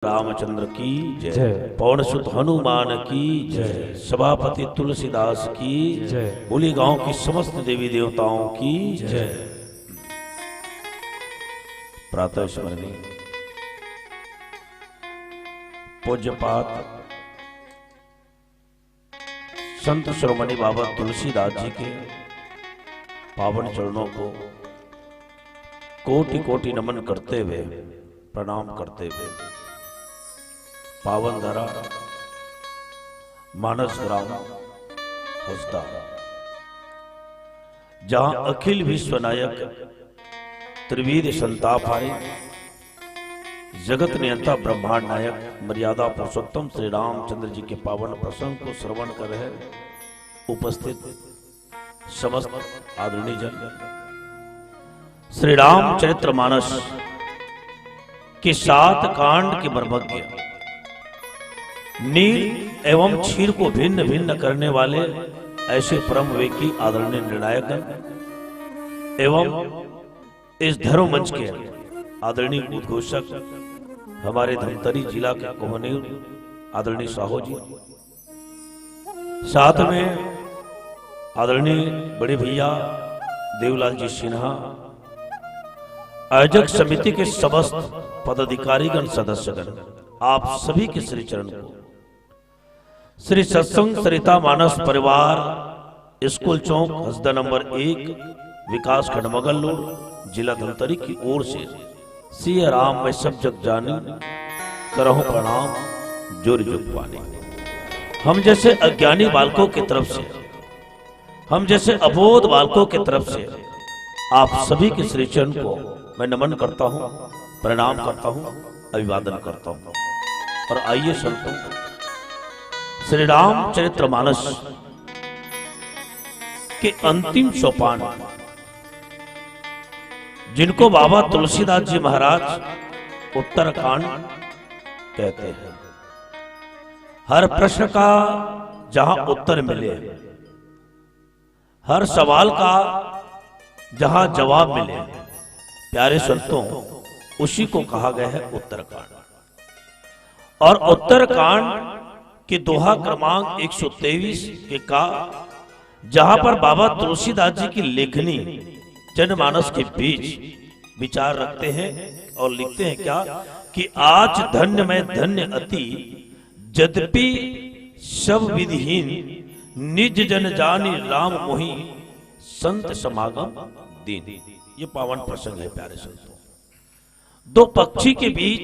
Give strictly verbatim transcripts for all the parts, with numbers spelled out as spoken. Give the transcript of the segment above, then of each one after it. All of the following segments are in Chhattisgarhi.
रामचंद्र की जय। जय। पवन सुत हनुमान की जय। जय। सभापति तुलसीदास की जय। बोली गांव की समस्त देवी देवताओं की जय। जय। प्रातः स्मरणी। पूज्यपाद संत शिरोमणि बाबा तुलसीदास जी के पावन चरणों को कोटि कोटि नमन करते हुए, प्रणाम करते हुए, पावन धरा मानस ग्राम हंसदा, जहां अखिल विश्व नायक त्रिविध संताप हारी, जगत नियंता ब्रह्मांड नायक मर्यादा पुरुषोत्तम श्री रामचंद्र जी के पावन प्रसंग को श्रवण कर रहे उपस्थित समस्त आदरणीय जन, श्री रामचरित्र मानस के सात कांड के मर्मज्ञ, नीर एवं क्षीर को भिन्न भिन्न करने वाले ऐसे परम विवेकी आदरणीय निर्णायकगण एवं इस धर्म मंच के आदरणीय उद्घोषक, हमारे धमतरी जिला के कोहनीर आदरणीय साहू जी, साथ में आदरणीय बड़े भैया देवलाल जी सिन्हा, आयोजक समिति के समस्त पदाधिकारीगण, सदस्यगण, आप सभी के श्री चरण को श्री सत्संग सरिता मानस परिवार, स्कूल चौक, हसदा नंबर एक, विकास खंड मगलूर, जिला धमतरी की ओर से सिया राम मैं सब जग जानी, करहूं प्रणाम जोर जुग पानी। हम जैसे अज्ञानी बालकों की तरफ से, हम जैसे अबोध बालकों की तरफ से आप सभी के श्री चरण को मैं नमन करता हूं, प्रणाम करता हूं, अभिवादन करता हूं। और आइए संतों, श्री रामचरित्र मानस के अंतिम सोपान, जिनको बाबा तुलसीदास जी महाराज उत्तरकांड कहते हैं, हर प्रश्न का जहां उत्तर मिले, हर सवाल का जहां जवाब मिले, प्यारे संतों, उसी को कहा गया है उत्तरकांड। और उत्तरकांड के दोहा क्रमांक एक सौ तेईस के का, जहां पर बाबा तुलसीदास जी की लेखनी जनमानस के बीच विचार रखते हैं और लिखते हैं क्या कि आज धन्य मैं धन्य अति, जद्यपि सब विधिहीन, निज जन जानी राम मोहि, संत समागम दीन। ये पावन प्रसंग है प्यारे संतों। दो पक्षी के बीच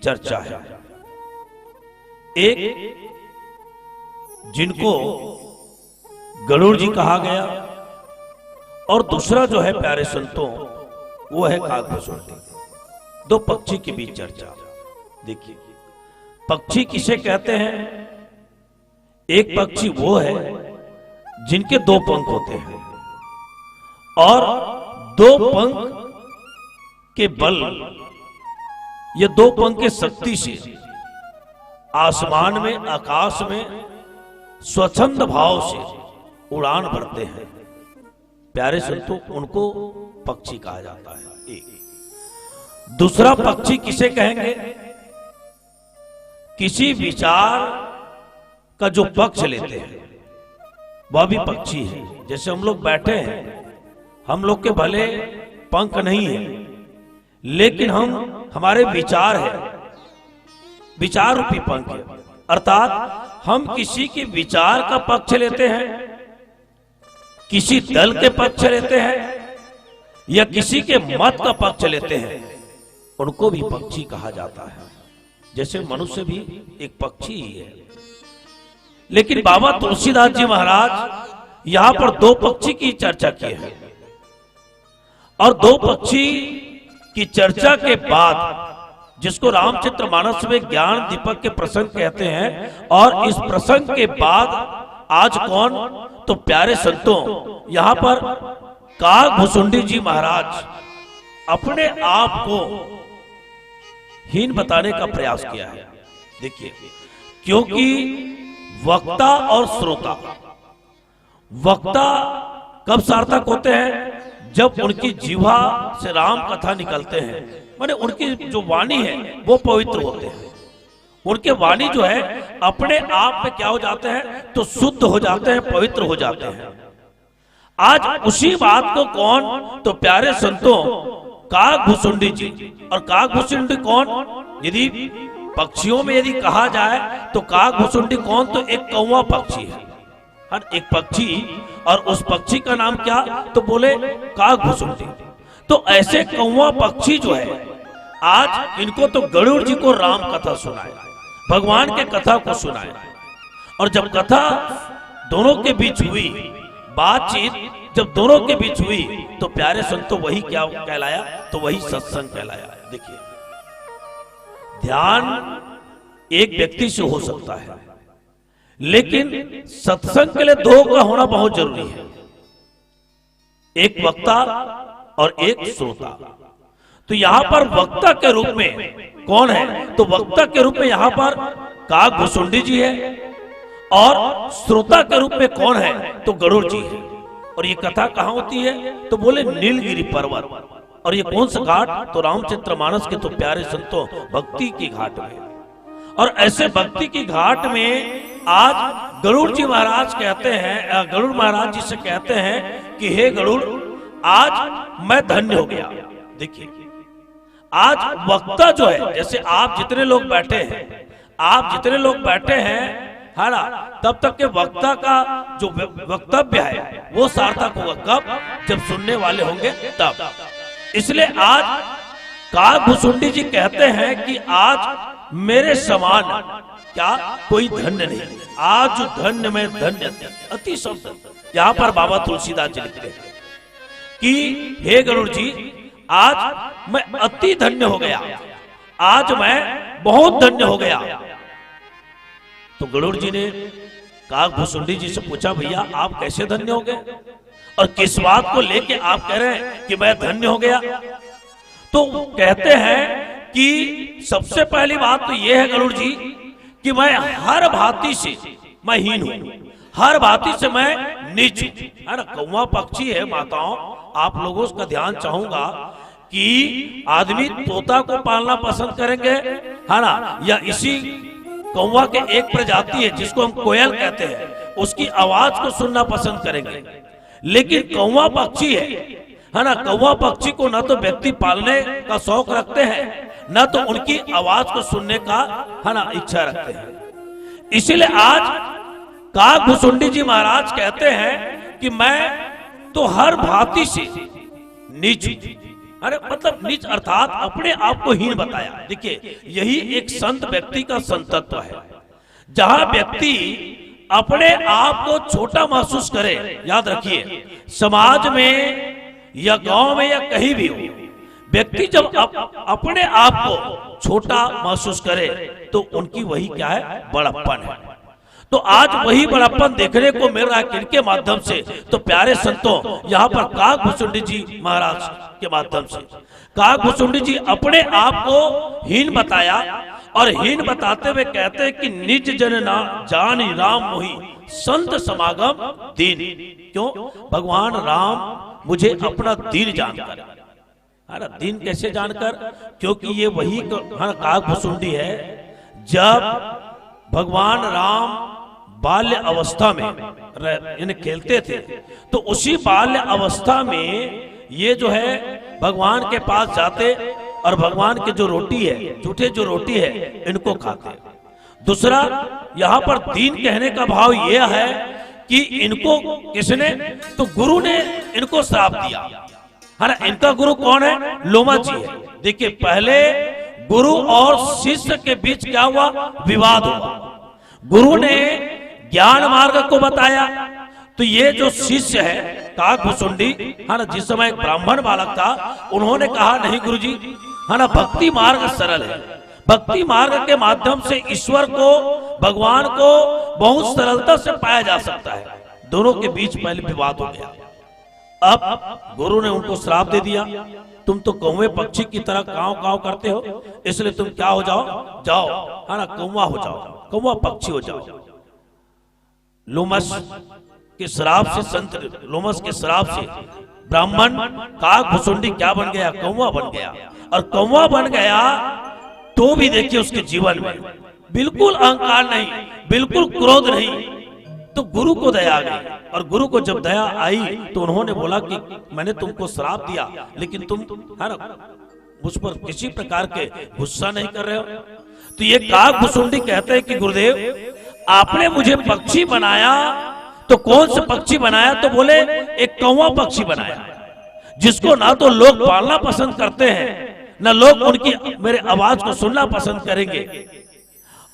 चर्चा है। एक जिनको गरुड़ जी कहा गया और दूसरा जो है प्यारे संतों, वो है काग भुसुंडी। दो पक्षी के बीच चर्चा। देखिए, पक्षी किसे कहते हैं? एक पक्षी वो है जिनके दो पंख होते हैं और दो पंख के बल, ये दो पंख की शक्ति से आसमान में, आकाश में स्वच्छंद भाव से उड़ान भरते हैं। प्यारे संतों, उनको पक्षी कहा जाता है। एक दूसरा पक्षी किसे कहेंगे? किसी विचार का जो पक्ष लेते हैं, वह भी पक्षी है। जैसे हम लोग बैठे हैं, हम लोग के भले पंख नहीं है, लेकिन हम, हमारे विचार है, विचार रूपी पंख है। अर्थात हम किसी के विचार का पक्ष लेते हैं, किसी दल के पक्ष लेते हैं या किसी के मत का पक्ष लेते हैं, उनको भी पक्षी कहा जाता है। जैसे मनुष्य भी एक पक्षी ही है, लेकिन बाबा तुलसीदास जी महाराज यहां पर दो पक्षी की चर्चा की है और दो पक्षी की चर्चा के बाद, जिसको रामचरित्र मानस में ज्ञान दीपक के प्रसंग कहते हैं, और इस प्रसंग के बाद आज कौन, तो प्यारे संतों, यहां पर काग भुसुंडी जी महाराज अपने आप को हीन बताने का प्रयास किया है। देखिए, क्योंकि वक्ता और श्रोता, वक्ता कब सार्थक होते हैं? जब उनकी जीवा से राम कथा निकलते हैं, माने उनकी जो वाणी है वो पवित्र होते हैं। उनके वाणी जो है, अपने आप में क्या हो जाते हैं, तो शुद्ध हो जाते हैं, पवित्र हो जाते हैं। आज उसी बात को कौन, तो प्यारे संतों, काग भुसुंडी जी। और काग भुसुंडी कौन? यदि पक्षियों में यदि कहा जाए, तो काग भुसुंडी कौन? तो एक कौवा पक्षी है, है ना? एक पक्षी, और उस पक्षी का नाम क्या? तो बोले, काग भुसुंडी। तो ऐसे कौवा पक्षी जो है, आज इनको तो गरुड़ जी को राम कथा सुनाए, भगवान के कथा को सुनाए। और जब कथा दोनों के बीच हुई, बातचीत जब दोनों के बीच हुई, तो प्यारे संतों, वही क्या कहलाया? तो वही सत्संग कहलाया। देखिए, ध्यान एक व्यक्ति से हो सकता है, लेकिन सत्संग के लिए दो का होना बहुत जरूरी है, एक वक्ता और एक श्रोता। तो यहां पर वक्ता के रूप में कौन है? तो वक्ता के रूप में यहां पर काग भुसुंडी जी है, और श्रोता के रूप में कौन है? तो गरुड़ जी है। और ये कथा कहां होती है? तो बोले, नीलगिरी पर्वत। और ये कौन सा घाट? तो रामचरितमानस के, तो प्यारे संतों, भक्ति की घाट में। और ऐसे भक्ति की घाट में आज गरुड़ जी महाराज कहते हैं, अ, गरुड़ महाराज जी से कहते हैं कि हे गरुड़, आज मैं धन्य हो गया। देखिए, आज वक्ता जो है, जैसे आप जितने लोग बैठे हैं, आप जितने लोग बैठे हैं, है ना, तब तक के वक्ता का जो व्य-, वक्तव्य है, वो सार्थक होगा। कब? जब सुनने वाले होंगे तब। इसलिए आज काग भुसुंडी जी कहते हैं कि आज मेरे समान क्या कोई धन्य नहीं, आज धन्य में धन्य, अति शब्द। यहां पर बाबा तुलसीदास जी लिखते हैं कि हे गरुड़ जी, आज मैं अति धन्य हो गया, आज मैं बहुत धन्य हो गया। तो गरुड़ जी ने काग भुसुंडी जी से पूछा, भैया, आप कैसे धन्य हो गए और किस बात को लेके आप कह रहे हैं कि मैं धन्य हो गया? तो कहते हैं कि सबसे पहली बात तो यह है गरुड़ जी कि मैं हर भांति से मैं हीन हूं, हर भांति से मैं नीच हूं, है ना। कौवा पक्षी है माताओं, आप लोगों का ध्यान चाहूंगा कि आदमी तोता को पालना पसंद करेंगे, है ना, या इसी कौवा के एक प्रजाति है जिसको हम कोयल कहते हैं, उसकी आवाज को सुनना पसंद करेंगे। लेकिन कौवा पक्षी है, है ना, कौवा पक्षी को ना तो व्यक्ति पालने का शौक रखते हैं, ना तो उनकी आवाज को सुनने का, है ना, इच्छा रखते हैं। इसीलिए आज काग भुसुंडी जी महाराज कहते हैं कि मैं तो हर भांति से नीच हूं। अरे, मतलब, नीच अर्थात अपने आप को हीन बताया। देखिए, यही एक संत व्यक्ति का संतत्व है, जहां व्यक्ति अपने आप को छोटा महसूस करे। याद रखिए, समाज में या गांव में या कहीं भी हो, व्यक्ति जब अप-, अपने आप को छोटा महसूस करे, तो उनकी वही क्या है? बड़प्पन है। तो आज वही बड़प्पन देखने को मिल रहा है। किनके माध्यम से? तो प्यारे संतों, यहां पर काग भुसुंडी जी महाराज के माध्यम से। काग भुसुंडी जी अपने आप को हीन बताया और हीन बताते हुए कहते हैं कि निज जन ना जान राम मोही, संत समागम दीन। क्यों? भगवान राम मुझे अपना दीन जानकर, है ना, दीन कैसे जानकर? क्योंकि ये वही क-, है ना, काग भुसुंडी है। जब भगवान राम बाल्य अवस्था में रह-, यानी खेलते थे, तो उसी बाल्य अवस्था में ये जो है, भगवान के पास जाते और भगवान के जो रोटी है, जूठे जो रोटी है, इनको खाते। दूसरा, यहां पर दीन कहने का भाव यह है कि इनको किसने, तो गुरु ने इनको श्राप दिया, है ना। इनका गुरु कौन है? लोमस जी है। देखिए, पहले गुरु और शिष्य के बीच क्या हुआ? विवाद हुआ। गुरु ने ज्ञान मार्ग को बताया, तो ये जो शिष्य है काग भुसुंडी, है ना, जिस समय एक ब्राह्मण बालक था, उन्होंने कहा, नहीं गुरुजी, है ना, भक्ति मार्ग सरल है, भक्ति मार्ग के माध्यम से ईश्वर को, भगवान को बहुत सरलता से पाया जा सकता है। दोनों के बीच पहले विवाद हो गया। अब गुरु ने उनको श्राप दे दिया, तुम तो कौवे पक्षी की तरह कांव कांव करते हो, इसलिए तुम क्या हो जाओ? जाओ, है ना, कौवा हो जाओ, कौवा पक्षी हो जाओ। लोमस के श्राप से, संत लोमस के श्राप से ब्राह्मण काग भुसुंडी क्या बन गया? कौवा बन गया। और कौवा बन गया तो भी देखिए उसके जीवन में बिल्कुल अहंकार नहीं, बिल्कुल क्रोध नहीं। तो गुरु को दया आ गई, और गुरु को जब दया आई तो उन्होंने बोला कि मैंने तुमको श्राप दिया, लेकिन तुम, है ना, मुझ पर किसी प्रकार के गुस्सा नहीं कर रहे हो। तो ये काक भुसुंडी कहते हैं कि गुरुदेव, आपने मुझे पक्षी बनाया, तो कौन से पक्षी बनाया? तो बोले, एक कौवा पक्षी बनाया, जिसको ना तो लोग पालना पसंद करते हैं, ना लोग उनकी, मेरे आवाज को सुनना पसंद करेंगे।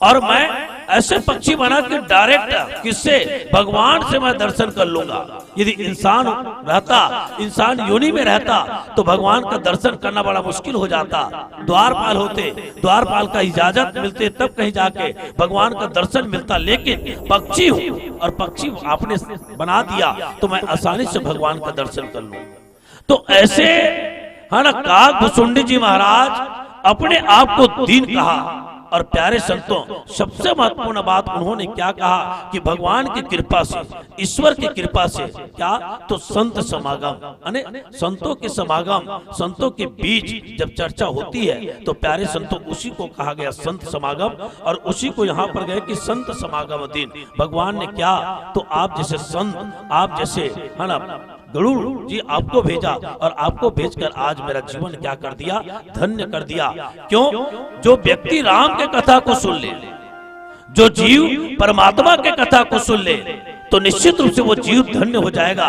और मैं ऐसे पक्षी बना कि डायरेक्ट किससे, भगवान से मैं दर्शन कर लूंगा। यदि इंसान रहता, इंसान योनि में रहता, तो भगवान का दर्शन करना बड़ा मुश्किल हो जाता। द्वारपाल होते, द्वारपाल का इजाजत मिलते, तब कहीं जाके भगवान का दर्शन मिलता। लेकिन पक्षी हूँ, और पक्षी आपने बना दिया, तो मैं आसानी से भगवान का दर्शन कर लूँ। तो ऐसे, है ना, काक भुसुंडी जी महाराज अपने आप को दीन कहा। और प्यारे संतों, सबसे महत्वपूर्ण बात उन्होंने क्या कहा कि भगवान की कृपा से, ईश्वर की कृपा से, क्या तो संत समागम, यानी संतों के समागम, संतों के बीच जब चर्चा होती है, तो प्यारे संतों, उसी को कहा गया संत समागम। और उसी को यहाँ पर गए कि संत समागम दिन भगवान ने क्या, तो आप जैसे संत, आप जैसे, है ना, गरुड़ जी आपको भेजा, और आपको भेजकर आज मेरा जीवन क्या कर दिया, धन्य कर दिया। क्यों? जो व्यक्ति राम के कथा को सुन ले, जो जीव परमात्मा के कथा को सुन ले, तो निश्चित रूप से वो जीव धन्य हो जाएगा।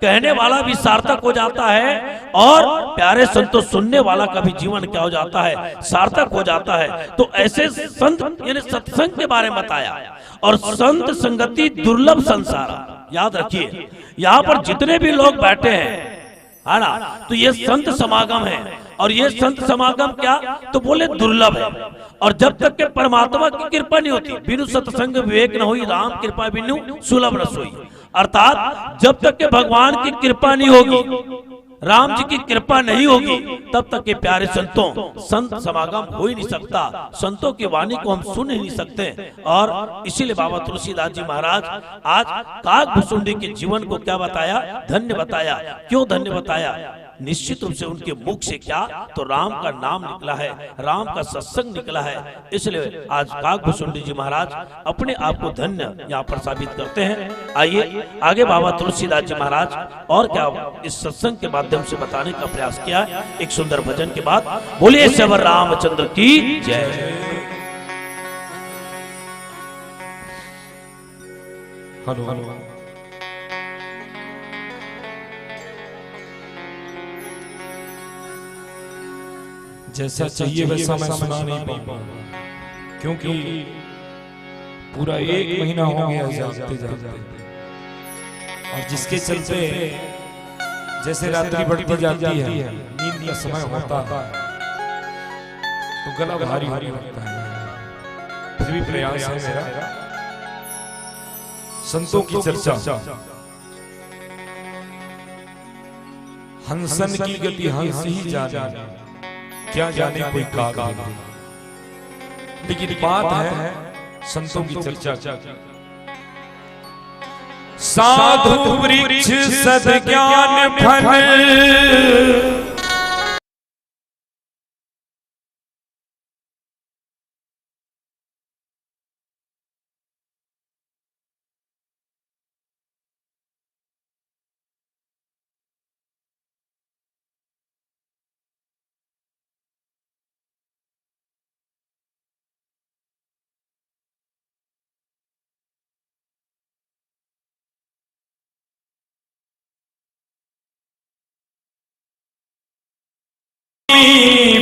कहने वाला भी सार्थक हो जाता है, और प्यारे संतों, सुनने वाला का भी जीवन क्या हो जाता है, सार्थक हो जाता है। तो ऐसे संत, यानी सत्संग के बारे में बताया। और संत संगति दुर्लभ संसारा, याद रखिए, यहाँ पर जितने भी लोग बैठे हैं, है ना, तो ये संत समागम है। और ये संत समागम क्या, तो बोले दुर्लभ है। और जब तक के परमात्मा की कृपा नहीं होती, बिनु सत्संग विवेक न होई, राम कृपा बिनु सुलभ न सोई। अर्थात जब तक के भगवान की कृपा नहीं होगी, राम जी की कृपा नहीं होगी, तब तक के प्यारे संतों, संत समागम हो ही नहीं सकता, संतों की वाणी को हम सुन ही नहीं सकते। और इसीलिए बाबा तुलसीदास जी महाराज आज काक भुसुंडी के जीवन को क्या बताया, धन्य बताया। क्यों धन्य बताया? निश्चित रूप से उनके मुख से क्या, तो राम का नाम निकला है, राम का सत्संग निकला है। इसलिए आज काक भुसुंडी जी महाराज अपने आप को धन्य यहाँ पर साबित करते हैं। आइए आगे बाबा तुलसीदास जी महाराज और क्या इस सत्संग के माध्यम से बताने का प्रयास किया है। एक सुंदर भजन के बाद बोलिए सबर रामचंद्र की जय। हेलो। जैसा चाहिए वैसा मैं सुना नहीं पाऊंगा, क्योंकि पूरा एक महीना हो गया जागते जागते, और जिसके चलते जैसे रात्रि बढ़ती जाती है, नींद का समय होता है, तो गला भारी होने लगता है। फिर भी प्रयास है मेरा। संतों की चर्चा। हंसन की गति हंस ही जाने, क्या जाने कोई काग। लेकिन बात है संतों की चर्चा। साधु वृक्ष सद ज्ञान फल।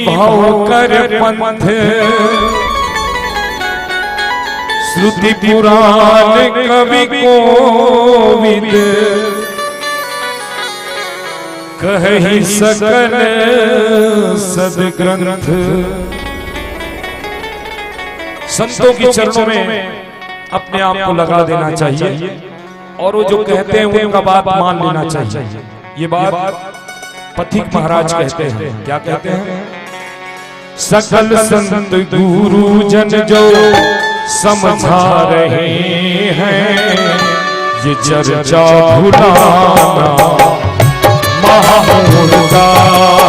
भाव कर पंथ श्रुति पुराण कवि कोविद, कहि सकल सदग्रंथ। संतों के चरणों में अपने आप को लगा देना चाहिए और वो जो कहते हैं उनका बात मान लेना चाहिए। ये बात पथिक महाराज कहते हैं। क्या कहते हैं? सकल संत गुरु जन जो समझा रहे हैं, ये चर्चा भुलाना महामूर्खता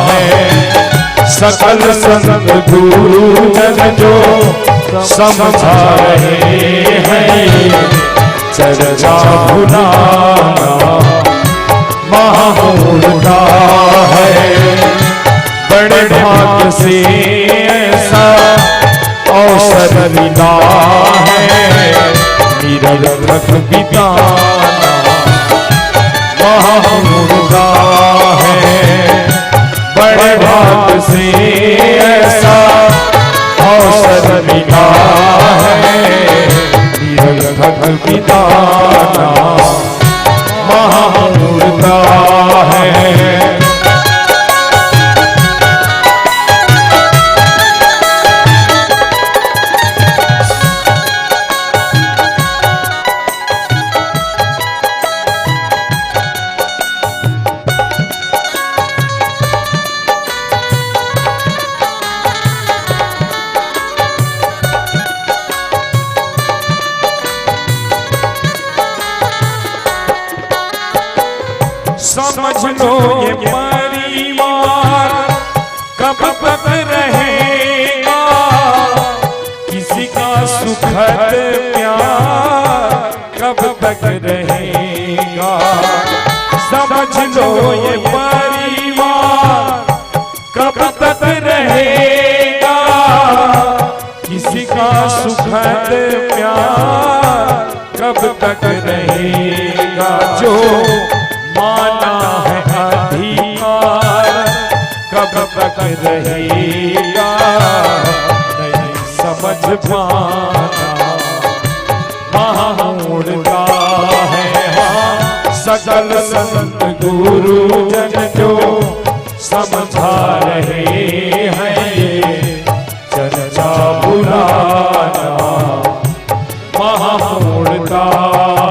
है। सकल संत गुरु जन जो समझा रहे हैं, चर्चा भुलाना महामूर्खता है। बड़े भाग्य से ऐसा अवसर मिला है, निरर्थक बिताना महामूर्खता है। बड़े भाग्य से ऐसा अवसर मिला है, निरर्थक बिताना महामूर्खता है। समझ लो ये परिवार कब तक रहेगा, किसी का सुखद प्यार कब तक रहेगा। समझ लो ये परिवार कब तक रहेगा, किसी का सुखद प्यार कब तक रहेगा। जो माना है अधिकार कब तक रहेगा, नहीं समझ पाना महामूर्खता है। हाँ, सकल संत गुरु जन जो समझा रहे हैं, ये चर्चा भुलाना महामूर्खता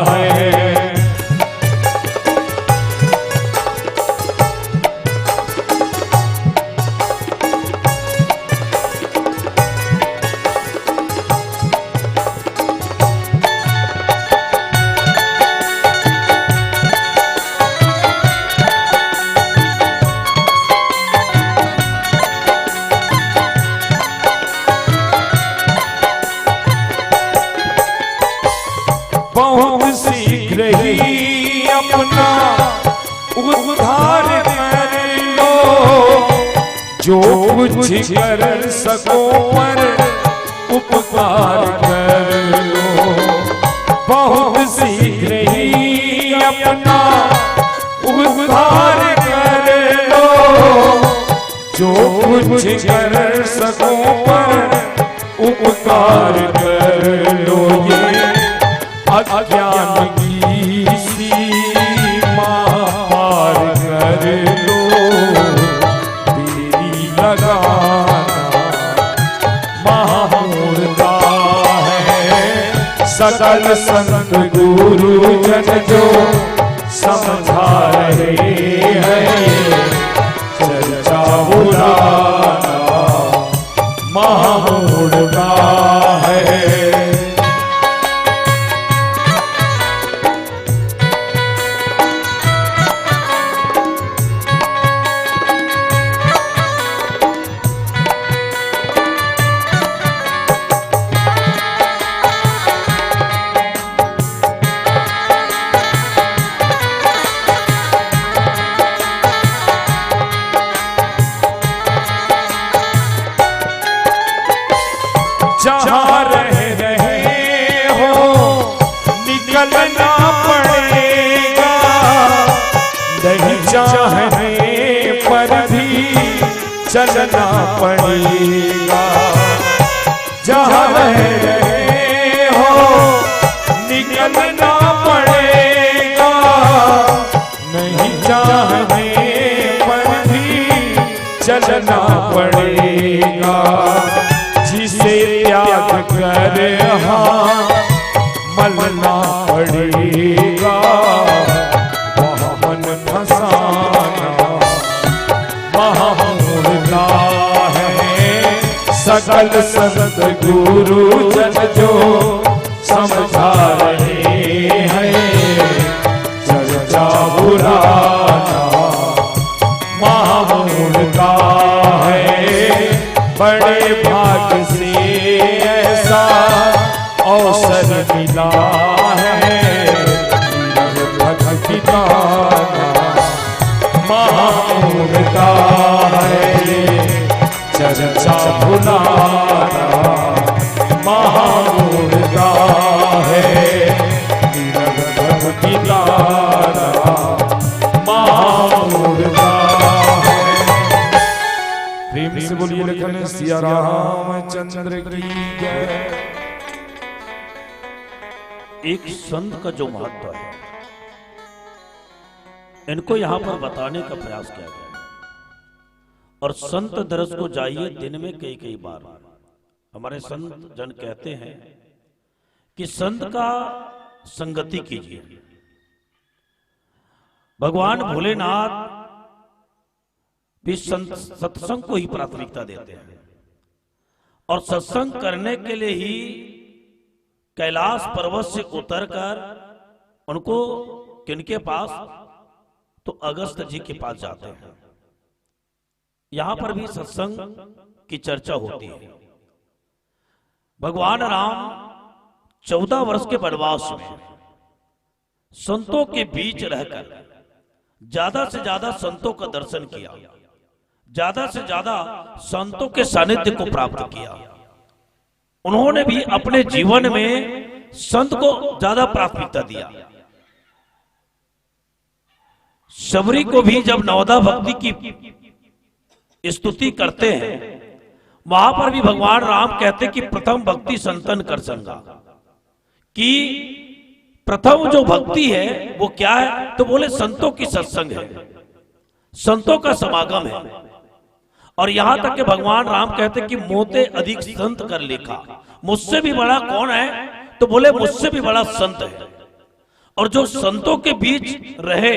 है। बहुत शीघ्र ही अपना उद्धार कर लो, जो कुछ कर सको पर उपकार कर लो। बहुत शीघ्र ही अपना उद्धार कर लो, जो कुछ कर सको पर उपकार कर लो। ये अज्ञान की सीमा पार कर लो, देरी लगाना महामूर्खता है। सकल संत गुरु जन जो समझा रहे हैं, चर्चा भुलाना महामूर्खता है। जहाँ रह रहे हो, निकलना पड़ेगा, नहीं चाहने पर भी चलना पड़ेगा। जहाँ रह रहे हो, निकलना पड़ेगा, नहीं चाहने पर भी चलना पड़ेगा। जिसे त्याग कर, हाँ, मलना पड़ेगा, वह मन फंसाना महामूर्खता है। सकल संत गुरु जन जो समझा रहे हैं, चर्चा भुलाना महामूर्खता है। बड़े भाग से ऐसा अवसर मिला है भक्ति का, महामूर्खता है चर्चा भुलाना, महामूर्खता है भक्ति का, महामूर्खता है। प्रेम से बोलिए लखन सिया रामचंद्र की जय। एक संत का जो महत्व है, इनको यहां पर बताने का प्रयास किया गया है। और संत दरस को जाइए दिन में कई कई बार। हमारे संत जन कहते हैं कि संत का संगति कीजिए। भगवान भोलेनाथ भी संत, सत्संग को ही प्राथमिकता देते हैं और सत्संग करने के लिए ही कैलाश पर्वत से उतरकर उनको किनके पास, तो अगस्त जी के पास जाते हैं। यहां पर भी सत्संग की चर्चा होती है। भगवान राम चौदह वर्ष के वनवास में संतों के बीच रहकर ज्यादा से ज्यादा संतों का दर्शन किया, ज्यादा से ज्यादा संतों के सानिध्य को प्राप्त किया। उन्होंने भी अपने जीवन में संत को ज्यादा प्राथमिकता दिया। शबरी को भी जब नवधा भक्ति की स्तुति करते हैं, वहां पर भी भगवान राम कहते कि प्रथम भक्ति संतन कर संगा, कि प्रथम जो भक्ति है वो क्या है, तो बोले संतों की सत्संग है, संतों का समागम है। और यहां तक कि भगवान राम कहते कि मोते अधिक संत कर लेखा, मुझसे भी बड़ा कौन है, तो बोले मुझसे भी बड़ा संत है। और जो संतों के बीच रहे,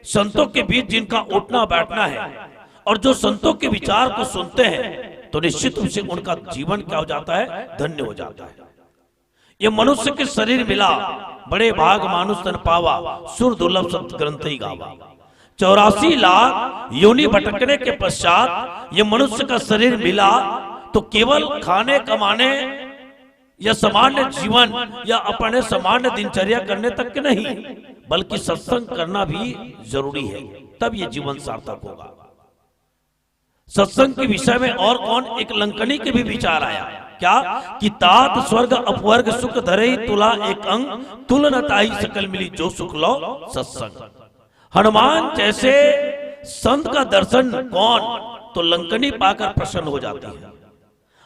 संतों के बीच जिनका उठना बैठना है और जो संतों के विचार को सुनते हैं, तो निश्चित रूप से उनका जीवन क्या हो जाता है, धन्य हो जाता है। ये मनुष्य के शरीर मिला, बड़े भाग मानुष तन पावा, सुर दुर्लभ सत ग्रंथ ही गावा। चौरासी लाख योनि भटकने के पश्चात ये मनुष्य का शरीर मिला, तो केवल खाने कमाने या सामान्य जीवन या अपने सामान्य दिनचर्या करने तक के नहीं, बल्कि सत्संग करना भी जरूरी है, तब ये जीवन सार्थक होगा। सत्संग के विषय में और कौन, एक लंकनी के भी विचार आया क्या, कि तात स्वर्ग अपवर्ग सुख धरे तुला एक अंग, तुल न ताही सकल मिली जो सुख लो सत्संग। हनुमान जैसे संत का दर्शन कौन, तो लंकनी पाकर प्रसन्न हो जाती है।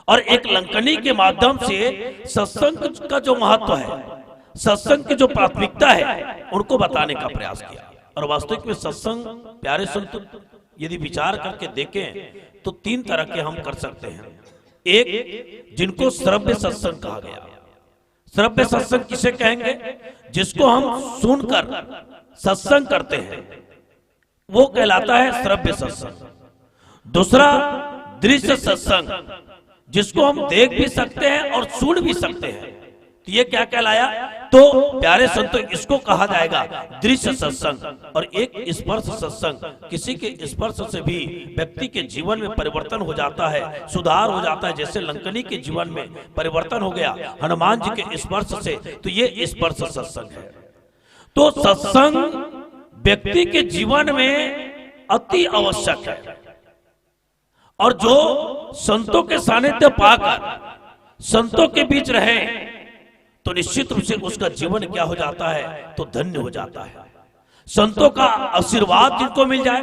और एक लंकनी के माध्यम से सत्संग का जो महत्व है, सत्संग की जो प्राथमिकता है, उनको बताने का प्रयास किया। और वास्तविक में सत्संग, प्यारे संत, यदि विचार करके देखें तो तीन तरह के हम कर सकते हैं। एक, जिनको श्रव्य सत्संग कहा गया। श्रव्य सत्संग किसे कहेंगे? जिसको हम सुनकर सत्संग करते हैं, वो कहलाता है श्रव्य सत्संग। दूसरा, दृश्य सत्संग, जिसको हम देख भी सकते हैं और सुन भी सकते हैं, तो ये क्या कहलाया? तो प्यारे संत, इसको कहा जाएगा दृश्य सत्संग। और एक स्पर्श सत्संग, किसी के स्पर्श से भी व्यक्ति के जीवन में परिवर्तन हो जाता है, सुधार हो जाता है। जैसे लंकनी के जीवन में परिवर्तन हो गया हनुमान जी के स्पर्श से, तो ये स्पर्श सत्संग है। तो सत्संग व्यक्ति के जीवन में अति आवश्यक है। और जो संतों के सानिध्य पाकर संतों के बीच रहे, तो निश्चित रूप से उसका जीवन क्या हो जाता है, तो धन्य हो जाता है। संतों का आशीर्वाद जिनको मिल जाए,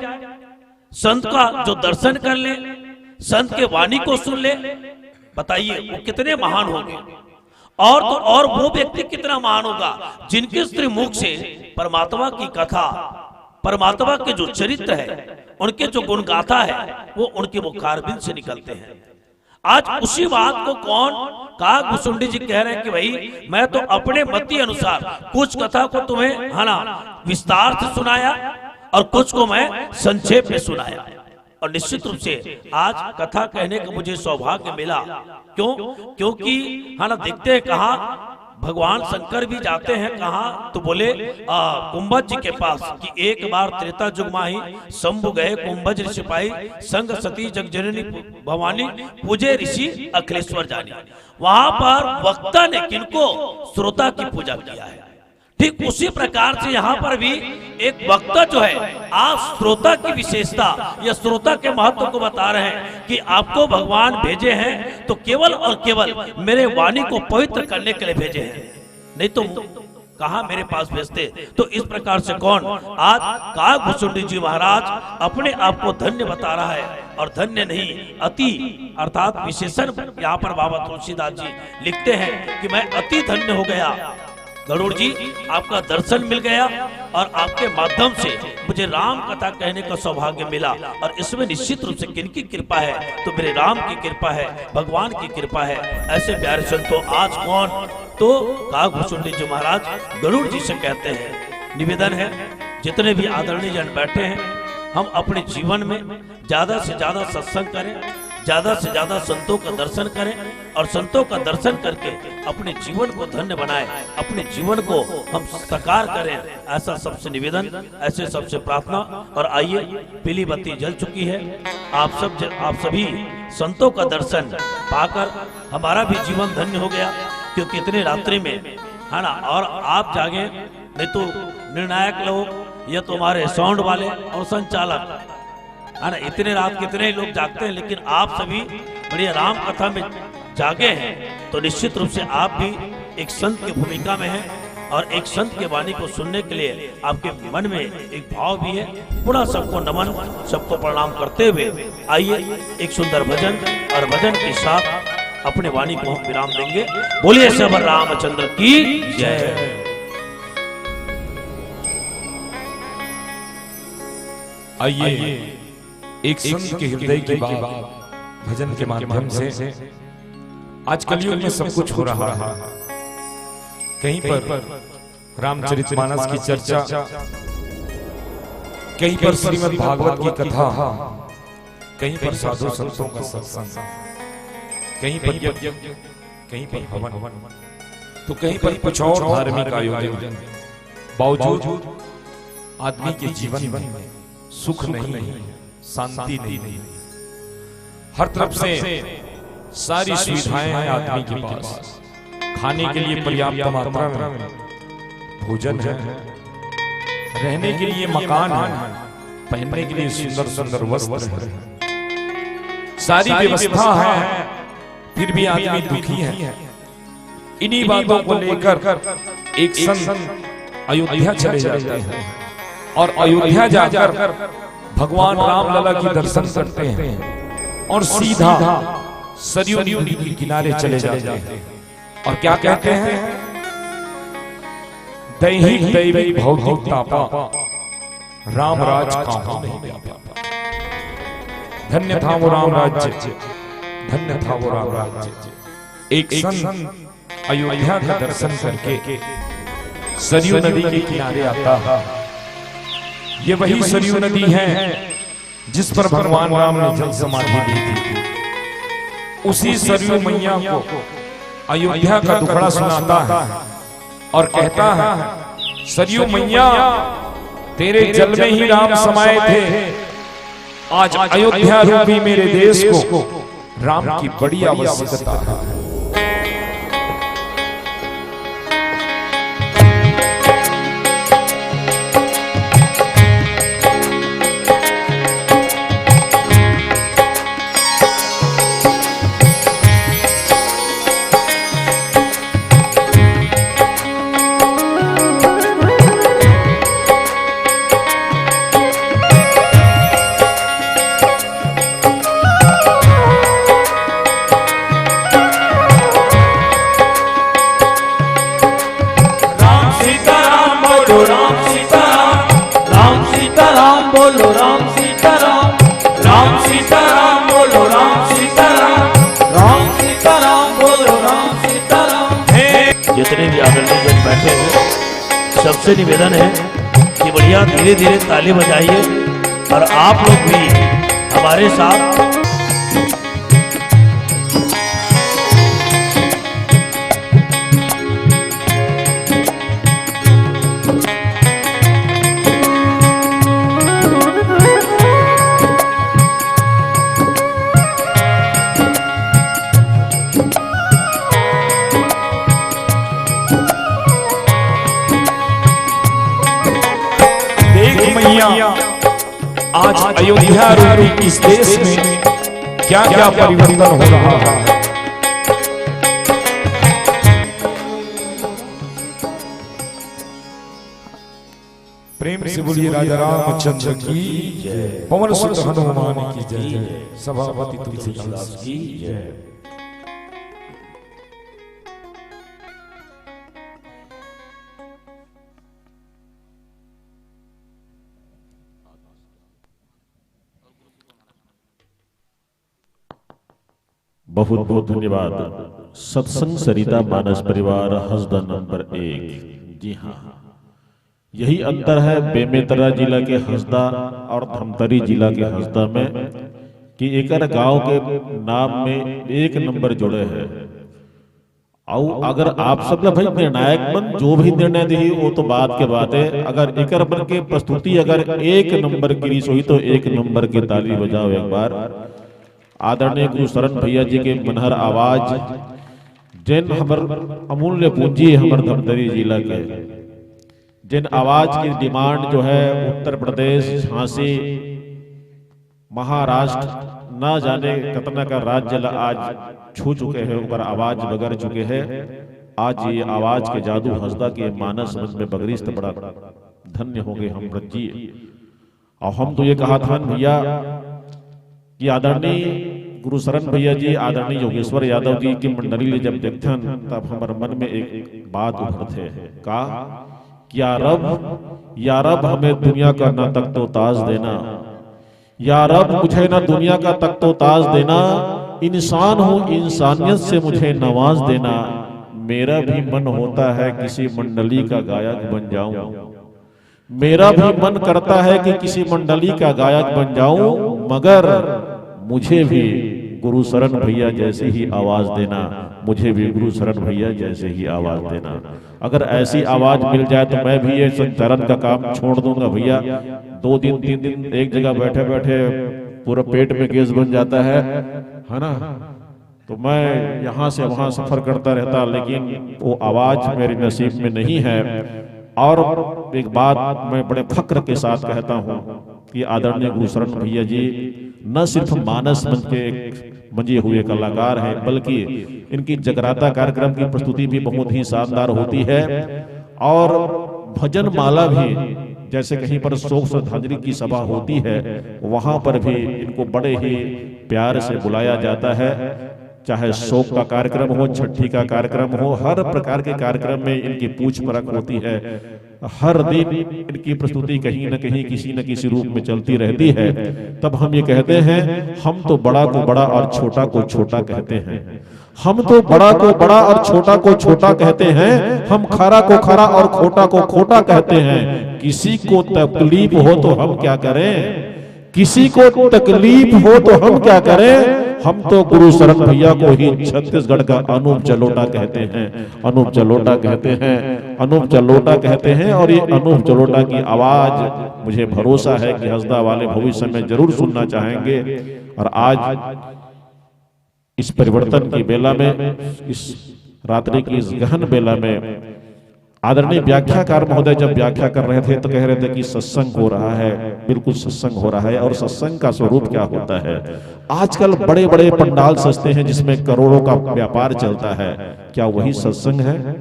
संत का जो दर्शन कर ले, संत के वाणी को सुन ले, बताइए वो कितने महान होंगे। और तो और वो व्यक्ति कितना महान होगा जिनके श्रीमुख से परमात्मा की कथा, परमात्मा के जो चरित्र है, उनके जो गुण गाथा है, वो उनके मुखारबिंद से निकलते हैं। आज उसी बात को कौन, काग भुसुंडी जी कह रहे हैं कि भाई, मैं तो अपने मति अनुसार कुछ कथा को तुम्हें, है ना, विस्तार से सुनाया और कुछ को मैं संक्षेप में सुनाया। और निश्चित रूप से आज कथा कहने का मुझे सौभाग्य मिला। क्यों? क्योंकि, है ना, देखते हैं कहाँ भगवान शंकर भी जाते हैं कहाँ, तो बोले, आ, कुंभज जी के पास, कि एक बार त्रेता युग माही शंभु गए कुंभज ऋषि पाई, संग सती जग जननी भवानी, पूजे ऋषि अखिलेश्वर जानी। वहां पर वक्ता ने किनको? श्रोता की पूजा किया है। ठीक उसी प्रकार से यहाँ पर भी एक वक्ता जो है, आज श्रोता की विशेषता या श्रोता के महत्व को बता रहे हैं कि आपको भगवान भेजे हैं तो केवल और केवल मेरे वाणी को पवित्र करने के लिए भेजे हैं, नहीं तो कहाँ मेरे पास भेजते। तो इस प्रकार से कौन आज काकभुसुंडी जी महाराज अपने आप को धन्य बता रहा है, और धन्य नहीं, अति अर्थात विशेषण यहाँ पर बाबा तुलसीदास जी लिखते हैं कि मैं अति धन्य हो गया। गरुड़ जी, आपका दर्शन मिल गया और आपके माध्यम से मुझे राम कथा कहने का सौभाग्य मिला, और इसमें निश्चित रूप से किनकी कृपा है? तो मेरे राम की कृपा है, भगवान की कृपा है। ऐसे प्यारे संतों, आज कौन तो काकभुसुंडी जी महाराज गरुड़ जी से कहते हैं। निवेदन है, जितने भी आदरणीय जन बैठे हैं, हम अपने जीवन में ज्यादा से ज्यादा सत्संग करें, ज्यादा से ज्यादा संतों का दर्शन करें, और संतों का दर्शन करके अपने जीवन को धन्य बनाएं, अपने जीवन को हम साकार करें। ऐसा सबसे निवेदन, ऐसे सबसे प्रार्थना। और आइए, पीली बत्ती जल चुकी है। आप सब ज-, आप सभी संतों का दर्शन पाकर हमारा भी जीवन धन्य हो गया, क्योंकि इतनी रात्रि में, है ना, और आप जागे, नहीं तो निर्णायक लोग या तुम्हारे साउंड वाले और संचालक, है ना, इतने रात कितने ही लोग जागते हैं, लेकिन आप सभी बढ़िया राम कथा में जागे हैं, तो निश्चित रूप से आप भी एक संत की भूमिका में हैं और एक संत के वाणी को सुनने के लिए आपके मन में एक भाव भी है। पुनः सबको नमन, सबको प्रणाम करते हुए आइए एक सुंदर भजन, और भजन के साथ अपने वाणी को हम विराम देंगे। बोलिए सब रामचंद्र की जय। आइए, एक संत के हृदय की बात भजन के माध्यम से। आज कलयुग में सब कुछ हो रहा है, कहीं पर रामचरितमानस की चर्चा, कहीं पर श्रीमद् भागवत की कथा, कहीं पर साधु संतों का सत्संग, कहीं पर यज्ञ, कहीं पर हवन, तो कहीं पर कुछ और धार्मिक आयोजन। बावजूद आदमी के जीवन में सुख नहीं है, शांति नहीं है। हर तरफ से सारी सुविधाएं हैं आदमी के पास, खाने के लिए पर्याप्त मात्रा में भोजन है, रहने के लिए मकान है, पहनने के लिए सुंदर सुंदर वस्त्र है, सारी व्यवस्था है, फिर भी आदमी दुखी है। इन्हीं बातों को लेकर एक संत अयोध्या चले जाते हैं और अयोध्या जाकर भगवान रामलला की दर्शन करते हैं और सीधा सरयू नदी के किनारे चले जाते हैं। और क्या कहते हैं? दैहिक दैविक भौतिक तापा, राम राज काहू नहीं व्यापा। धन्य था वो राम राज्य, धन्य था वो राम राज्य। एक संत अयोध्या का दर्शन करके सरयू नदी के किनारे आता है। ये वही सरयू नदी है जिस पर भगवान राम ने जल समाधि ली थी। उसी सरयू मैया को अयोध्या का दुखड़ा सुनाता है और कहता है, सरयू मैया, तेरे जल में ही राम समाए थे, आज अयोध्या रूपी मेरे देश को राम की बड़ी आवश्यकता है। राम सीताराम बोलो, राम सीताराम, राम सीताराम बोलो, राम सीताराम, राम सीताराम बोलो, राम सीताराम, राम सीताराम बोलो, राम सीताराम। हे जितने भी आदरणीय जन बैठे हैं, सबसे निवेदन है कि बढ़िया धीरे धीरे ताली बजाइए और आप लोग भी हमारे साथ। आज अयोध्या रूपी इस देश में क्या क्या परिवर्तन हो रहा है। प्रेम से बोलिए राजा रामचंद्र की जय, पवन सुत हनुमान की जय, सभापति तुलसीदास की जय। बहुत बहुत धन्यवाद। सत्संग सरिता मानस परिवार हसदा नंबर एक। जी हाँ, यही अंतर है बेमेतरा जिला के हसदा और धमतरी जिला के हसदा में कि एकर गांव के नाम में एक नंबर जुड़े है। अउ अगर आप सब ला भाई निर्णायक मन जो भी निर्णय देही, वो तो बात के बात है। अगर एकर मन के प्रस्तुति अगर एक नंबर की रीस होही, तो एक नंबर की ताली बजाओ एक बार। आदरणीय गुरु शरण भैया जी के मनहर आवाज, जेन हमर अमूल्य पूंजी है हमर धमतरी जिला के, जेन आवाज की डिमांड जो है उत्तर प्रदेश, झांसी, महाराष्ट्र, ना जाने कतना का राज्य ला आज छू चुके हैं, ओकर आवाज बगर चुके हैं। आज ये आवाज के जादू हसदा के मानस मन में बगरिस त बड़ा धन्य हो गए हम ब्रज जी। और हम तो ये कहा था भैया कि आदरणीय गुरु शरण भैया जी, आदरणीय योगेश्वर यादव जी की मंडली ले जब देखथन, तब हमर मन में एक बात उभरथे का, कि या रब, या रब हमें दुनिया का ना तख्तो ताज देना, या रब मुझे ना दुनिया का तख्तो ताज देना, इंसान हूँ इंसानियत से मुझे नवाज देना। मेरा भी मन होता है किसी मंडली का गायक बन जाऊं, मेरा भी मन करता है कि किसी मंडली का गायक बन जाऊं, मगर मुझे भी गुरु शरण भैया जैसी ही आवाज देना, मुझे भी गुरु शरण भैया जैसे ही आवाज देना। अगर ऐसी आवाज मिल जाए तो मैं भी ये संचालन का काम छोड़ दूंगा भैया। दो दिन तीन दिन एक जगह बैठे बैठे पूरा पेट में गैस बन जाता है, है ना? तो मैं यहाँ से वहाँ सफर करता रहता, लेकिन वो आवाज मेरे नसीब में नहीं है। और एक बात मैं बड़े फख्र के साथ कहता हूँ कि आदरणीय गुरु शरण भैया जी न सिर्फ मानस मंच के एक मंजे हुए कलाकार हैं, बल्कि इनकी जगराता कार्यक्रम की प्रस्तुति भी बहुत ही शानदार होती है। और भजन माला भी, जैसे कहीं पर शोक श्रद्धांजलि की सभा होती है, वहां पर भी इनको बड़े ही प्यार से बुलाया जाता है। चाहे शोक का कार्यक्रम हो, छठी का कार्यक्रम हो, हर प्रकार के कार्यक्रम में इनकी पूछ परख होती है। हर दिन इनकी प्रस्तुति कहीं न कहीं किसी न किसी रूप में चलती रहती है। तब हम ये कहते हैं, हम तो बड़ा को बड़ा और छोटा को छोटा कहते हैं। हम तो बड़ा को बड़ा और छोटा को छोटा कहते हैं, हम खरा को खरा और खोटा को खोटा कहते हैं। किसी को तकलीफ हो तो हम क्या करें, किसी को तकलीफ हो तो हम क्या करें? हम तो गुरु शरण भैया को ही छत्तीसगढ़ का अनूप जलोटा कहते हैं, अनूप जलोटा कहते हैं, अनूप जलोटा कहते हैं। और ये अनूप जलोटा की आवाज, मुझे भरोसा है कि हसदा वाले भविष्य में जरूर सुनना चाहेंगे। और आज इस परिवर्तन की बेला में, इस रात्रि की इस गहन बेला में आदरणीय व्याख्याकार महोदय जब व्याख्या कर रहे थे तो कह रहे थे कि सत्संग हो रहा है, बिल्कुल सत्संग हो रहा है। और सत्संग का स्वरूप क्या होता है? आजकल बड़े बड़े पंडाल सजते हैं जिसमें करोड़ों का व्यापार चलता है, क्या वही सत्संग है?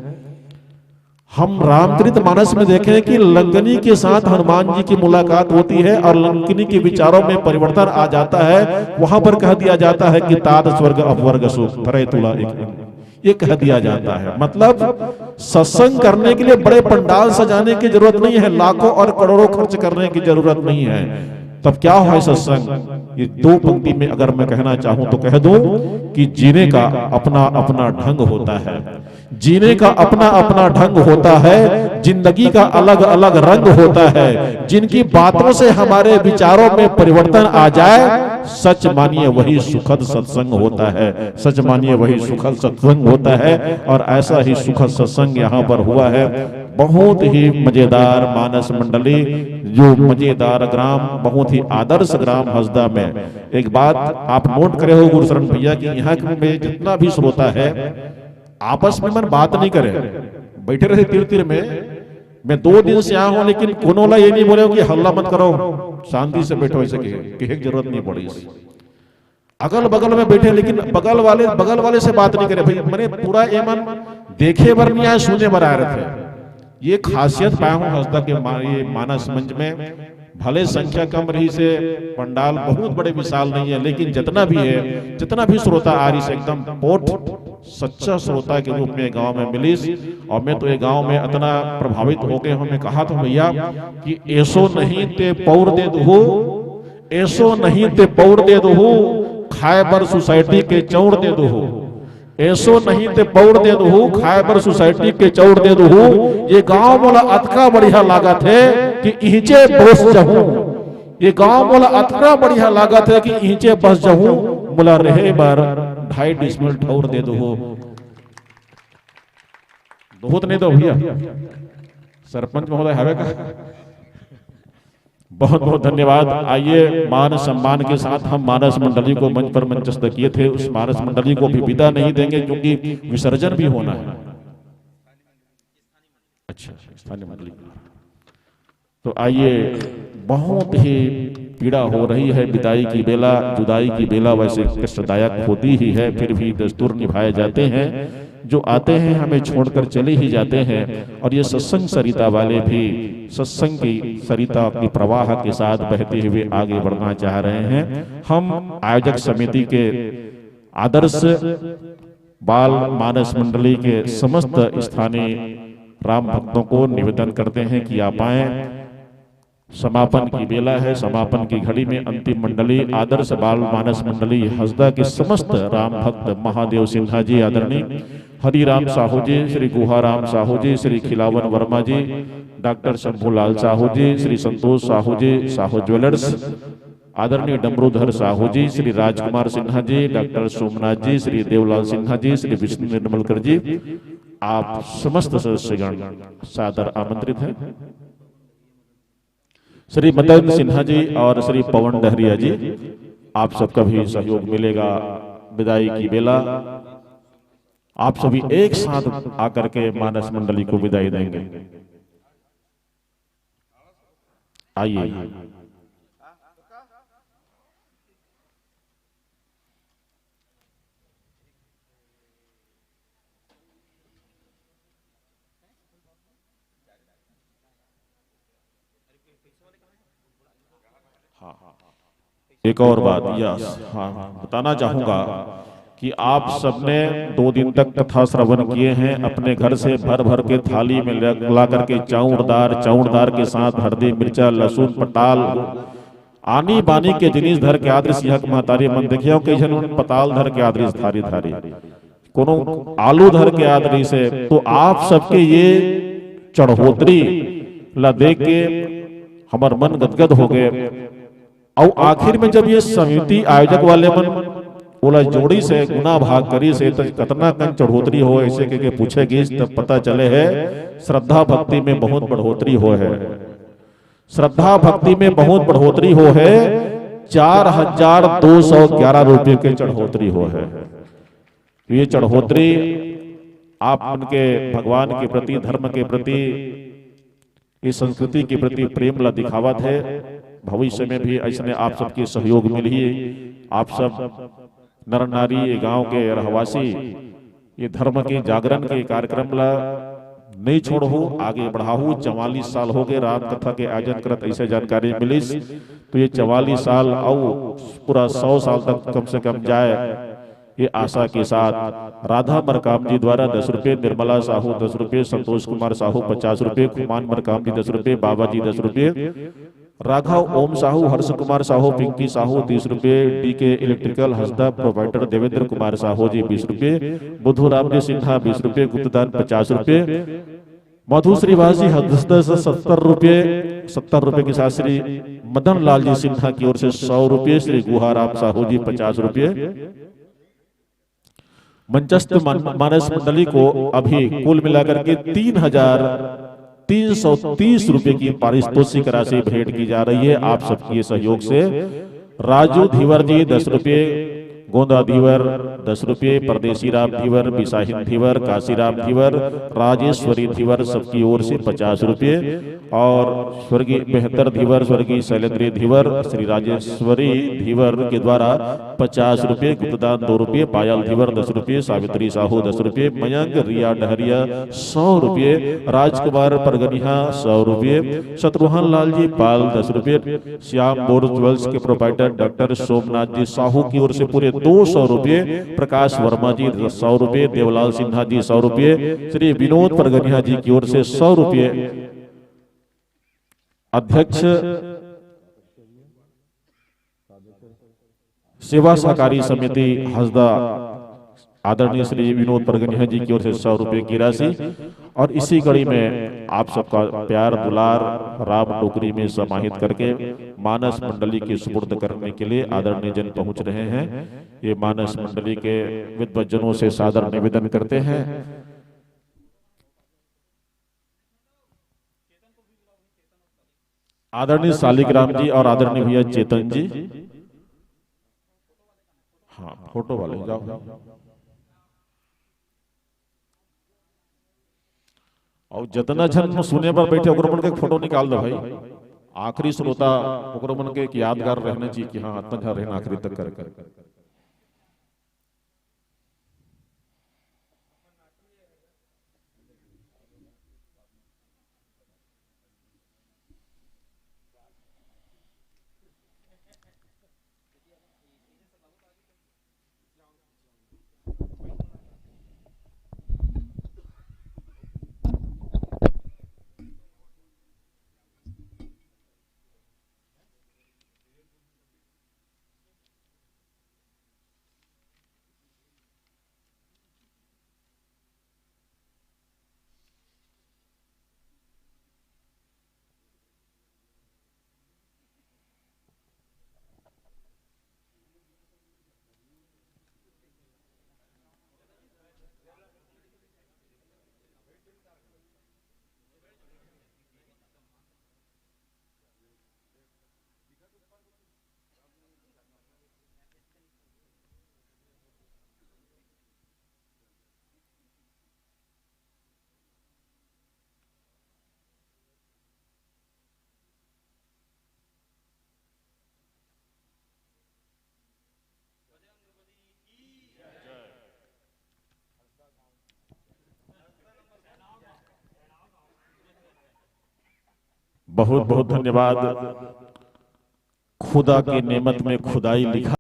हम रामचरित मानस में देखें कि लंकनी के साथ हनुमान जी की मुलाकात होती है और लंकनी के विचारों में परिवर्तन आ जाता है। वहां पर कह दिया जाता है कि तात स्वर्ग अपवर्ग सुख धरे तुला एक अंग, ये कह दिया जाता है। मतलब, सत्संग करने के लिए बड़े पंडाल सजाने की जरूरत नहीं है, लाखों और करोड़ों खर्च करने की जरूरत नहीं है। तब क्या है सत्संग? ये दो पंक्ति में अगर मैं कहना चाहूं तो कह दूं कि जीने का अपना अपना ढंग होता है, जीने का अपना अपना ढंग होता है, जिंदगी का अलग अलग रंग होता है। जिनकी बातों से हमारे विचारों में परिवर्तन आ जाए, सच मानिए वही सुखद सत्संग होता है, सच मानिए वही सुखद सत्संग होता है। और ऐसा ही सुखद सत्संग यहाँ पर हुआ है। बहुत ही मजेदार मानस मंडली, जो मजेदार ग्राम, बहुत ही आदर्श ग्राम हसदा में। एक बात आप नोट करे हो गुरुशरण भैया कि यहाँ में जितना भी श्रोता है, आपस में मन बात नहीं करे, बैठे रहे तीर तीर में। मैं दो दिन से आया हूं, लेकिन कोनो ला ये नहीं बोले कि हल्ला मत करो, शांति से बैठो, ऐसे कहे, कहे की जरूरत नहीं पड़ी। अगल बगल में बैठे, लेकिन बगल वाले, बगल वाले से बात नहीं करे भाई। मैंने पूरा ये मन देखे बर नहीं आया, सुने बर आ रहे थे। ये खासियत पाया हूं हंसदा के मा-, ये मानस मंच में। भले संख्या कम रही से, पंडाल बहुत बड़े विशाल नहीं है, लेकिन जितना भी है, जितना भी श्रोता आ रही से, एकदम पोठ सच्चा श्रोता के रूप में गांव में मिलिस। और मैं तो ये गांव में इतना प्रभावित हो गए हूं, मैं कहा था भैया कि एसो नहीं ते पौर दे दो, एसो नहीं ते पौर दे दो, खाए बर सोसाइटी के चौर दे दो। एसो नहीं ते पौर दे दो, खाए बर सोसाइटी के चौर दे दो। ये गांव मोला अतका बढ़िया लागत है कि इहिचे बस जाहूं। ये गांव मोला अतका बढ़िया लागत है कि इहिचे बस जाहूं। मोला रहे बर ढाई डिसमिल ठौर दे दो। बहुत नहीं तो भैया, सरपंच महोदय हवे का? बहुत बहुत धन्यवाद। आइए, मान सम्मान के साथ हम मानस मंडली को मंच पर मंचस्थ किए थे, उस मानस मंडली को भी विदा नहीं देंगे क्योंकि विसर्जन भी होना है। अच्छा, स्थानीय मंडली। तो आइए, बहुत ही पीड़ा हो रही है, विदाई की बेला, जुदाई की बेला वैसे कष्टदायक होती ही है, फिर भी दस्तूर निभाए जाते हैं। जो आते हैं हमें छोड़कर चले ही जाते हैं। और ये सत्संग सरिता वाले भी सत्संग की सरिता के प्रवाह के साथ बहते हुए आगे बढ़ना चाह रहे हैं। हम आयोजक समिति के आदर्श बाल मानस मंडली के समस्त स्थानीय राम भक्तों को निवेदन करते हैं कि आप आए। समापन की बेला है, समापन की घड़ी में अंतिम मंडली आदर्श बाल मानस मंडली हसदा के समस्त राम भक्त महादेव सिन्हा जी, आदरणीय हरिराम साहू जी, श्री गुहाराम साहू जी, श्री खिलावन वर्मा जी, डॉक्टर शंभूलाल साहू जी, श्री संतोष साहू जी, साहू ज्वेलर्स, आदरणीय डमरूधर साहू जी, श्री राजकुमार सिन्हा जी, डॉक्टर सोमनाथ जी, श्री देवलाल सिन्हा जी, श्री विष्णु निर्मलकर जी, आप समस्त सदस्यगण सादर आमंत्रित हैं। श्री मदन सिन्हा जी और श्री पवन डहरिया जी, आप सबका भी सहयोग मिलेगा। विदाई की बेला आप सभी एक साथ आकर के मानस मंडली को विदाई देंगे। आइए। हाँ, एक और बात, यस, हाँ, बताना चाहूंगा कि आप सबने दो दिन तक कथा श्रवण किए हैं, अपने घर से भर भर के थाली में ले-, ला करके चाउर दार, चाउर दार के साथ हरदी, मिर्चा, लहसुन, पताल, आनी बानी के जिनिस धर के आदरिस। यह महतारी मन देखियो, कई झन मन पताल धर के आदरिस थारी थारी, कोनो आलू धर के आदरिस हे। तो आप सबके ये चढ़ोतरी ला देख के हमर मन गदगद हो गए। अउ आखिर में जब ये समिति आयोजक वाले मन ओला जोड़िस हे, गुना भाग करिस हे, त कतना कन चढ़ोतरी हो, ऐसे कह के पूछे गिस, तब पता चले हे श्रद्धा भक्ति में बहुत बढ़ोतरी हो हे। श्रद्धा भक्ति में बहुत बढ़ोतरी हो हे, चार हजार दो सौ ग्यारह रुपये के चढ़ोतरी हो हे। तो ये चढ़ोतरी आप मन के भगवान के प्रति, धर्म के प्रति, इस संस्कृति के प्रति प्रेम ला दिखावत हे। भविष्य में भी ऐसने आप सबके सहयोग मिलही। आप सब नर नारी, ये गांव के रहवासी, ये धर्म के जागरण के कार्यक्रम ला नहीं छोड़हू, आगे बढ़ाहू। चवालीस साल हो गए राम कथा के आयोजन करत, ऐसे जानकारी मिलिस। तो ये चवालीस साल अउ पूरा सौ साल तक कम से कम जाए, ये आशा के साथ राधा मरकाम जी द्वारा दस रुपये, निर्मला साहू दस रुपये, संतोष कुमार साहू पचास रुपये, खुमान मरकाम जी दस रुपये, बाबा जी दस रुपये, राघव ओम साहू, हर्ष कुमार साहू, पिंकी साहू तीस रुपये, DK electrical Hasda provider Devendra Kumar Sahu ji बीस रुपये, बुधुराम जी सिन्हा बीस रुपये, गुप्तदान पचास रुपये, मधु श्रीवास जी हसदा सत्तर रुपये, सत्तर रुपये के साथ श्री मदन लाल जी सिन्हा की ओर से सौ रुपये, श्री गुहाराम साहू जी पचास रुपये। मंचस्थ मान-, मानस मंडली को अभी कुल मिलाकर के तीन हजार तीन सौ तीस रुपये की पारितोषिक राशि भेंट की जा रही है। आप सबके सहयोग से राजू धीवर जी दस रुपये, गोंदा धीवर दस रुपये, परदेसी राम धीवर, बिसाहिन धीवर, काशीराम धीवर, राजेश्वरी धीवर, सबकी ओर से पचास रुपये, और स्वर्गीय बेहतर धीवर, स्वर्गीय शैलेंद्री धीवर, श्री राजेश्वरी धीवर के द्वारा पचास रुपये, गुप्तदान दो रुपये, पायल धीवर दस रुपये, सावित्री साहू दस रुपये, मयंक रिया डहरिया सौ रुपये, राजकुमार परगनिहा सौ रुपये, शत्रुघ्न लाल जी पाल दस रुपये, श्याम बोर्ड ज्वेल्स के प्रोप्राइटर डॉक्टर सोमनाथ जी साहू की ओर से पूरे दो सौ रुपये, प्रकाश वर्मा जी सौ रुपये, देवलाल सिन्हा जी सौ रुपये, श्री विनोद परगनिया जी की ओर से सौ रुपये, अध्यक्ष सेवा सहकारी समिति हसदा आदरणीय श्री विनोद परगनिया जी की ओर से सौ रुपये की राशि। और इसी कड़ी में आप सबका प्यार दुलार राम टोकरी में समाहित करके मानस मंडली के सुपुर्द करने के लिए आदरणीय जन पहुंच रहे हैं। ये मानस मंडली के विद्वजनों से सादर निवेदन करते हैं। आदरणीय सालिग्राम जी और आदरणीय भैया चेतन जी। हाँ, फोटो वाले जाओ। और जितना झन सुने बर बैठे, ओकरो मन के फोटो निकाल दो भाई। आखिरी श्रोता, ओकरो मन के एक यादगार रहना चाहिए कि हाँ, इतना झन रहना आखिरी तक करके। बहुत बहुत धन्यवाद। खुदा की नेमत में खुदाई लिखा।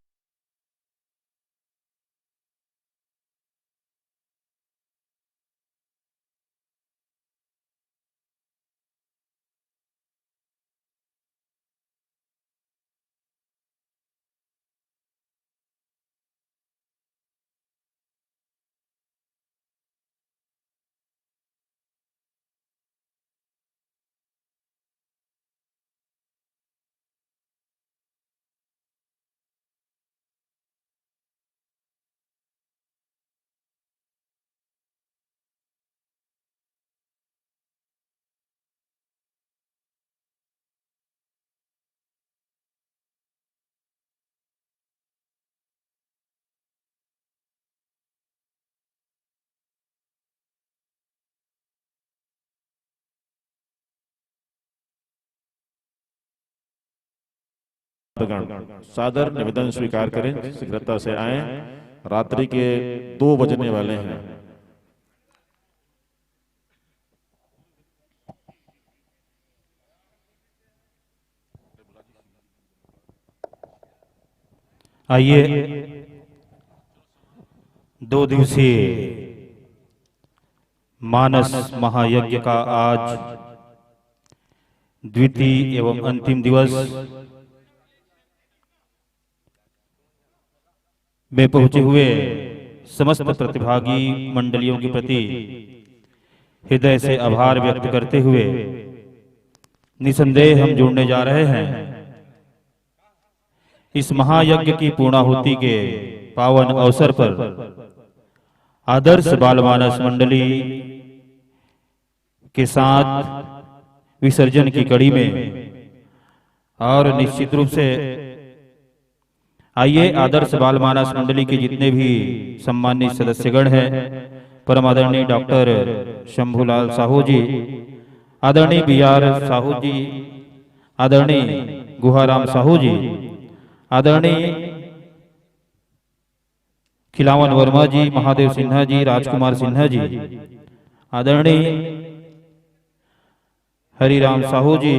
सादर निवेदन स्वीकार करें, शीघ्रता से आएं। रात्रि के दो बजने वाले हैं। आइए, दो दिवसीय मानस महायज्ञ का आज द्वितीय एवं अंतिम दिवस में पहुंचे हुए समस्त प्रतिभागी मंडलियों के प्रति हृदय से आभार व्यक्त करते हुए निसंदेह हम जुड़ने जा रहे हैं। इस महायज्ञ की पूर्णाहुति के पावन अवसर पर आदर्श बाल मानस मंडली के साथ विसर्जन की कड़ी में और निश्चित रूप से आइए, आदर्श बाल मानस मंडली के जितने भी सम्मानित सदस्यगण हैं, परम आदरणीय डॉक्टर शंभूलाल साहू जी, आदरणीय बी आर साहू जी, आदरणीय गुहाराम साहू जी, आदरणीय खिलावन वर्मा जी, महादेव सिन्हा जी, राजकुमार सिन्हा जी, आदरणीय हरिराम साहू जी,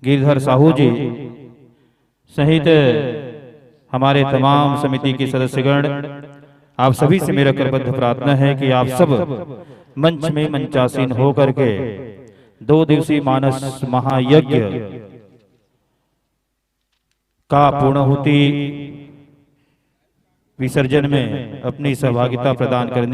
गिरधर साहू जी सहित हमारे तमाम समिति के सदस्यगण, आप सभी से मेरा करबद्ध प्रार्थना है कि आप सब मंच में मंचासीन होकर के दो दिवसीय मानस महायज्ञ का पूर्णाहुति विसर्जन में अपनी सहभागिता प्रदान करने